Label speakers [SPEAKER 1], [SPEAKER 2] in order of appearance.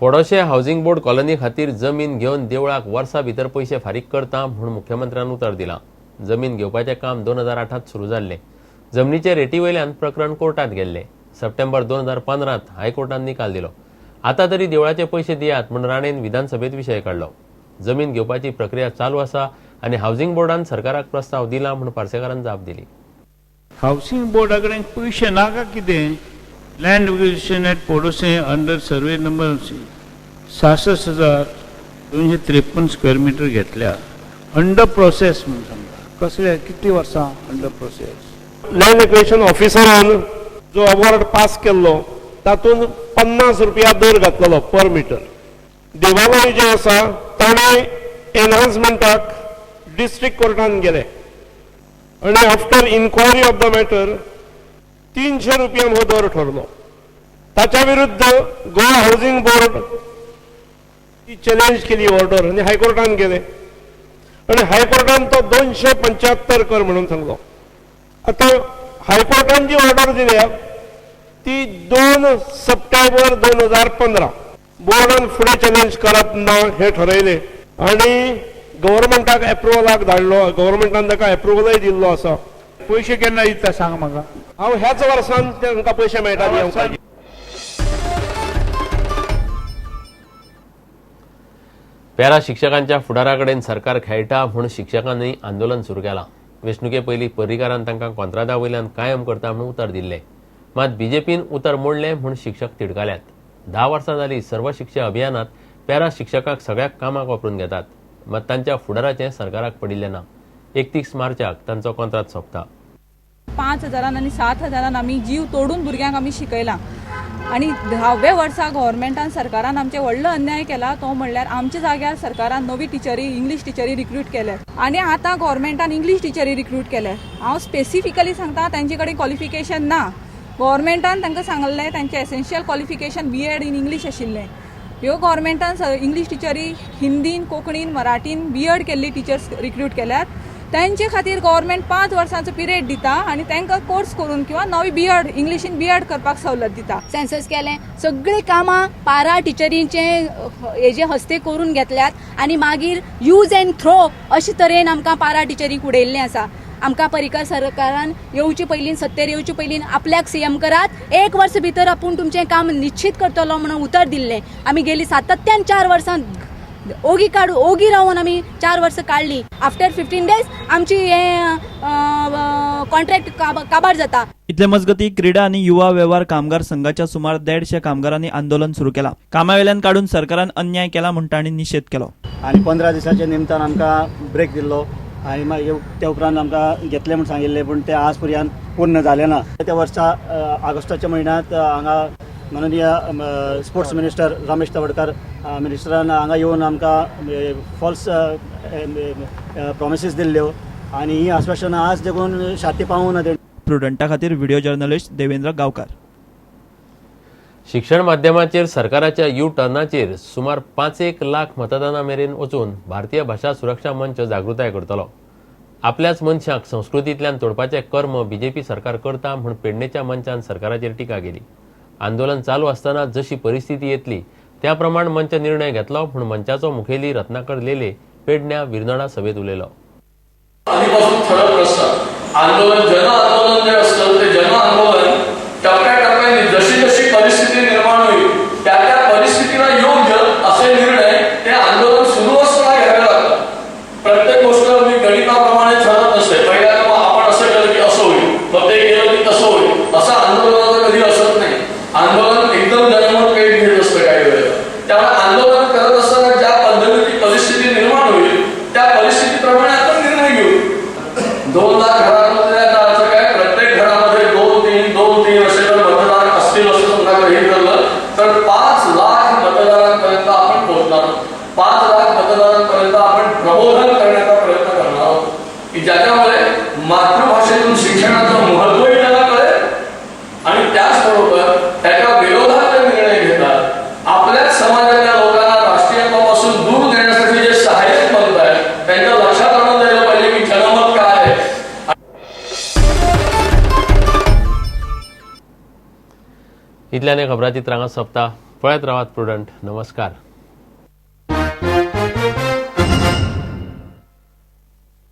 [SPEAKER 1] पोडोशे housing board colony खातीर जमीन घेवन देवळाक वर्सा भितर पयशे फारीक करता म्हूण मुख्यमंत्र्यान उतर दिलां. जमीन घेवपाचें काम 2008 सुरू जाल्लें. जमनीचे रेटी वयल्यान प्रकरण कोर्टात गेल्लें. सप्टेंबर 2015 हायकोर्टान निकाल दिलो. आतां तरी देवळाचे पयशे दियात म्हूण राणेन विधानसभेत विशय काडलो. जमीन घेवपाची प्रक्रिया चालू आसा आनी हावसिंग बोर्डान सरकाराक प्रस्ताव दिला म्हूण पार्सेकारान जाप दिली.
[SPEAKER 2] हावसिंग बोर्डा कडेन पयशे नाका कितें? Land acquisition at Podosem under survey number 66,253 square metre घेतल्या. अंडर प्रोसेस म्हणून सांगता. कसले कितली वर्सां अंडर प्रोसेस?
[SPEAKER 3] लँड एक्विजिशन ऑफिसरान जो अवॉर्ड पास केल्लो तातूंत 50 रुपया दर घातलेलो पर मिटर. देवालय जें आसा ताणें एनहान्समेंटाक डिस्ट्रिक्ट कोर्टान गेले आनी after inquiry of the matter 300 रुपया हो दर ठरलो. ताच्या विरुद्ध गोवा हावसिंग बोर्ड ती चॅलेंज केली ऑर्डर आनी हायकोर्टान गेले आनी हायकोर्टान तो 275 कर म्हणून सांगलो. आतां हायकोर्टान जी ऑर्डर दिल्या ती 2 सप्टेंबर 2015. बोर्डान फुडें चॅलेंज करप ना हें ठरयलें आनी गव्हर्मेंटाक एप्रुवलाक धाडलो. गव्हर्मेंटान ताका एप्रुवलय दिल्लो आसा.
[SPEAKER 2] पयशे केन्ना दिता सांग म्हाका?
[SPEAKER 3] हांव ह्याच वर्सान तांकां पयशे मेळटा दिवपाक.
[SPEAKER 1] पॅरा शिक्षकांच्या फुडारा कडेन सरकार खेळटा म्हूण शिक्षकांनी आंदोलन सुरू केलां. वेंचणुके पयलीं पर्रीकारान तांकां कोंत्रादा वयल्यान कायम करता म्हूण उतर दिल्लें. मात बीजेपीन उतर मोडलें म्हूण शिक्षक तिडकाल्यात. 10 वर्सां जालीं सर्व शिक्षा अभियानात पॅरा शिक्षकांक सगळ्या कामाक वापरून घेतात. मात तांच्या फुडाराचें सरकाराक पडिल्लें ना. 31 मार्चाक तांचो कोंत्राद सोंपता.
[SPEAKER 4] 5,000 आनी 7,000 आमी जीव तोडून भुरग्यांक आमी शिकयलां आनी 10व्या वर्सा गव्हर्मेंटान सरकारान आमचे व्हडलो अन्याय केला तो म्हणल्यार आमच्या जाग्यार सरकारान नवी टिचरी इंग्लीश टिचरी रिक्रूट केल्या आनी आतां गव्हर्मेंटान इंग्लीश टिचरी रिक्रूट केल्या. हांव स्पेसिफिकली सांगता तांचे कडेन क्वॉलिफिकेशन ना. गव्हर्मेंटान तांकां सांगलें तांचें essential qualification B.Ed in English आशिल्लें. ह्यो गव्हर्मेंटान इंग्लीश टिचरी हिंदीन, कोंकणीन, मराठीन B.Ed केल्ली टिचर्स रिक्रूट केल्यात. तांचे खातीर गव्हर्मेंट 5 वर्सांचो पिरियड दिता आनी तांकां कोर्स करून किंवा नवी B.Ed इंग्लिशीन B.Ed करपाक सवलत दिता.
[SPEAKER 5] सेन्सस केलें, सगळीं कामां पारा टिचरींचे हेजे हस्ते करून घेतल्यात आनी मागीर यूज एंड थ्रो अशे तरेन आमकां पारा टिचरींक उडयल्लें आसा. आमकां पर्रीकर सरकारान येवचे पयलीं, सत्तेर येवचे पयलीं आपल्याक CM करात, 1 वर्स भितर आपूण तुमचें काम निश्चीत करतलो म्हणून उतर दिल्लें. आमी गेली सातत्यान 4 वर्सां ओगी काडू ओगी रावन आमी 4 वर्सां काडली. आफ्टर 15 डेज आमची हें कॉन्ट्रॅक्ट काबार जाता.
[SPEAKER 6] इतले मजगती क्रीडा आनी युवा वेव्हार कामगार संघाच्या सुमार 150 कामगारांनी आंदोलन सुरू केलां. कामावेल्यान काडून सरकारान अन्याय केला म्हूण तांणी निशेध केलो.
[SPEAKER 7] आनी 15 दिसाच्या निमतान आमकां ब्रेक दिल्लो आनी मागीर त्या उपरांत आमकां घेतले म्हूण सांगिल्लें, पूण ते आज पर्यंत पूर्ण जालें ना. त्या वर्सा ऑगस्टाच्या म्हयन्यांत हांगा माननीय स्पोर्ट्स मिनिस्टर रमेश तवडकर मिनिस्टरान हांगा येवन आमकां फॉल्स प्रॉमिसीस दिल्ल्यो आनी ही आश्वासनां आज देखून शाती पावूंक ना.
[SPEAKER 6] प्रुडंटा खातीर व्हिडिओ जर्नलिस्ट देवेंद्र गांवकार.
[SPEAKER 1] शिक्षण माध्यमाचेर सरकाराच्या you टर्नाचेर सुमार 5 लाख मतदाना मेरेन वचून भारतीय भाशा सुरक्षा मंच जागृताय करतलो. आपल्याच मनशांक संस्कृतींतल्यान तोडपाचें कर्म बीजेपी सरकार करता म्हूण पेडणेच्या मंचान सरकाराचेर टिका केली. आंदोलन चालू आसतना जशी परिस्थिती येतली त्या प्रमाण मंच निर्णय घेतलो म्हूण मंचाचो मुखेली रत्नाकर लेले पेडण्या विरनोडा सभेत उलयलो.
[SPEAKER 8] आधीपासून ठरत नसतात. आंदोलन, जन आंदोलन जे असतं ते जन आंदोलन टप्प्याटप्प्याने जशी जशी परिस्थिती निर्माण होईल त्या त्या परिस्थितीला योग्य असे निर्णय ते आंदोलन सुरू असताना घ्यावे लागतात. प्रत्येक गोष्ट मी गणिताप्रमाणे ठरत नसते. पहिल्यांदा आपण असं केलं की असं होईल, मग ते केलं की तसं होईल, असं आंदोलनाचं कधी असत नाही. आंदोलन एकदम जनमत पेट घेत असतं काही वेळेला. त्यामुळे आंदोलन करत असताना ज्या पद्धतीची परिस्थिती निर्माण होईल त्या परिस्थितीप्रमाणे आपण निर्णय घेऊ. 2 लाख घरांमध्ये आता अर्थ काय, प्रत्येक घरामध्ये 2 3 2 3 असे जर मतदार असतील असं समजा गृहीत धरलं तर 5 लाख मतदारांपर्यंत आपण पोहोचणार आहोत. 5 लाख मतदारांपर्यंत आपण प्रबोधन करण्याचा प्रयत्न करणार आहोत की ज्याच्यामुळे मातृभाषेतून शिक्षणाचं महत्वही त्यांना कळेल आणि त्याचबरोबर त्याच्या विरोधात जे निर्णय घेतात, आपल्याच समाजातल्या लोकांना राष्ट्रीयत्वापासून दूर नेण्यासाठी जे सहाय्यक बनत आहेत त्यांच्या लक्षात आणून द्यायला पाहिजे की जनमत काय आहे.
[SPEAKER 1] इतल्याने खबराचित्रांगा सोंपता. पळयत रावात प्रुडंट. नमस्कार.